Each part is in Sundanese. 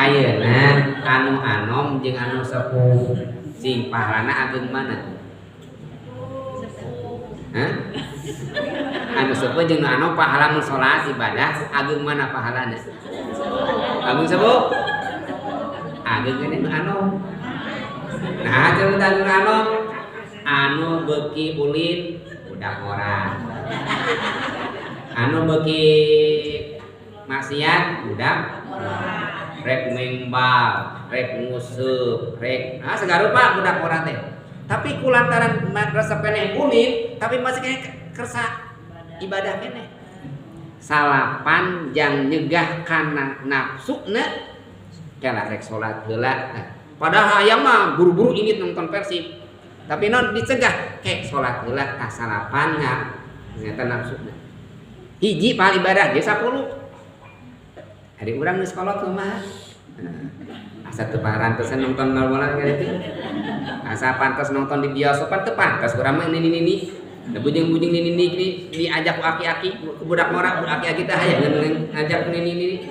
Ayeuna anu anom jeung anu sepuh sing pahalana ageung mana? Hah? Anu sepuh jeung anu pahala mun salat ibadah ageung mana pahalana? Ageung sepuh? Ageung keneh nu anom. Nah, cenah ageung anom anu beuki ulin budak ngora. Anu beuki maksiat budak rek mengbal, rek nguseup, rek ah sagarupa budak ngora teh. Tapi kulantaran resep keneh ulin, tapi masih keneh kersa ibadah keneh. Salapan jang nyegah kana nafsuna kela rek salat heula. Nah, padahal hayang mah buru-buru ini nonton Persib. Tapi non dicegah kek salat heula tah salapan nyata nafsuna. Hiji pahala ibadah ge 10. Ari urang geus kolot kumaha? Asa teu parantesan nonton bola kitu. Asa pantas nonton di bioskop teu pantas urang mah nini-nini. Da bujeng-bujeng nini-nini diajak ku aki-aki ku budak ngora, aki-aki teh hayang ngajak nini-nini.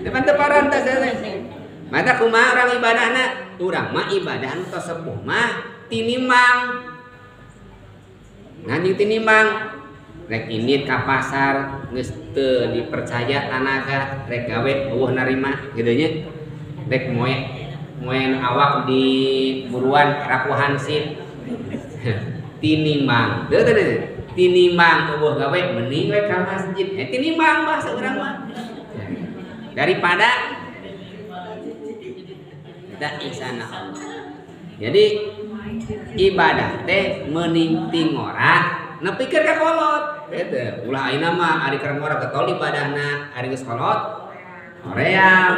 Depan teu parantas teh. Mata kumaha urang ibadahna? Urang mah ibadah nu tos sepuh mah tinimbang. Ngan tinimbang rek indit ka pasar geus teu dipercaya tanaga rek gawe eueuh narima kitu nya. Rek moe moe awak di buruan raku hansip. Tinimbang. Teu teu tinimbang eueuh gawe mending we ka masjid. Tinimbang bahasa urang mah. Daripada kita ihsana Allah. Jadi ibadah teh mending ti ngora nepikeun ka kolot. Gitu. Ulah ayeuna mah ari keur ngora getol ibadahna, ari geus kolot hoream.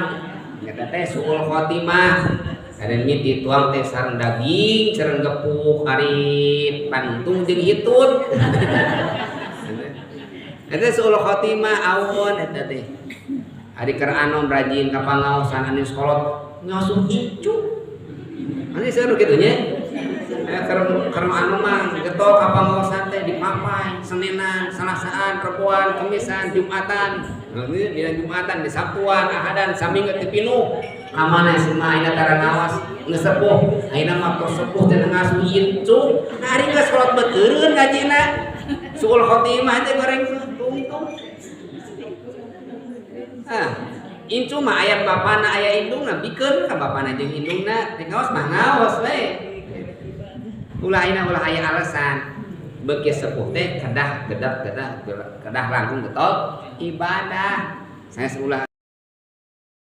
Eta teh suul khotimah. Ari mie dituang teh sareng daging, sareng gepuk, ari panuntung jeung hitut. Eta suul khotimah awon eta teh. Ari keur anom rajin ka pangaosan anu kolot ngasuh incu. Ani seru kitu nya. Keur anu mah getol ka pangaosan teh dipapai Senenan, Salasaan, Reboan, Kemisan, Jumatan. Nah, ini dina Jumatan, di Sabtuan, Ahadan, saminggu teu pinuh. Ka mana sih mah ayeuna tara ngawas geus sepuh. Ayeuna mah tos sepuh teh ngasuh incu. Nah ari geus kolot beuteureuh ngajina. Suul khotimah teh goreng tungtung. Ah, incu mah aya bapana aya indungna bikeun ka bapana jeung indungna rek ngaos mah ngaos we. Ulah ayeuna ulah aya alasan. Beuki sepuh teh kedah kedah kedah kedah langkung getol ibadah. Sanes ulah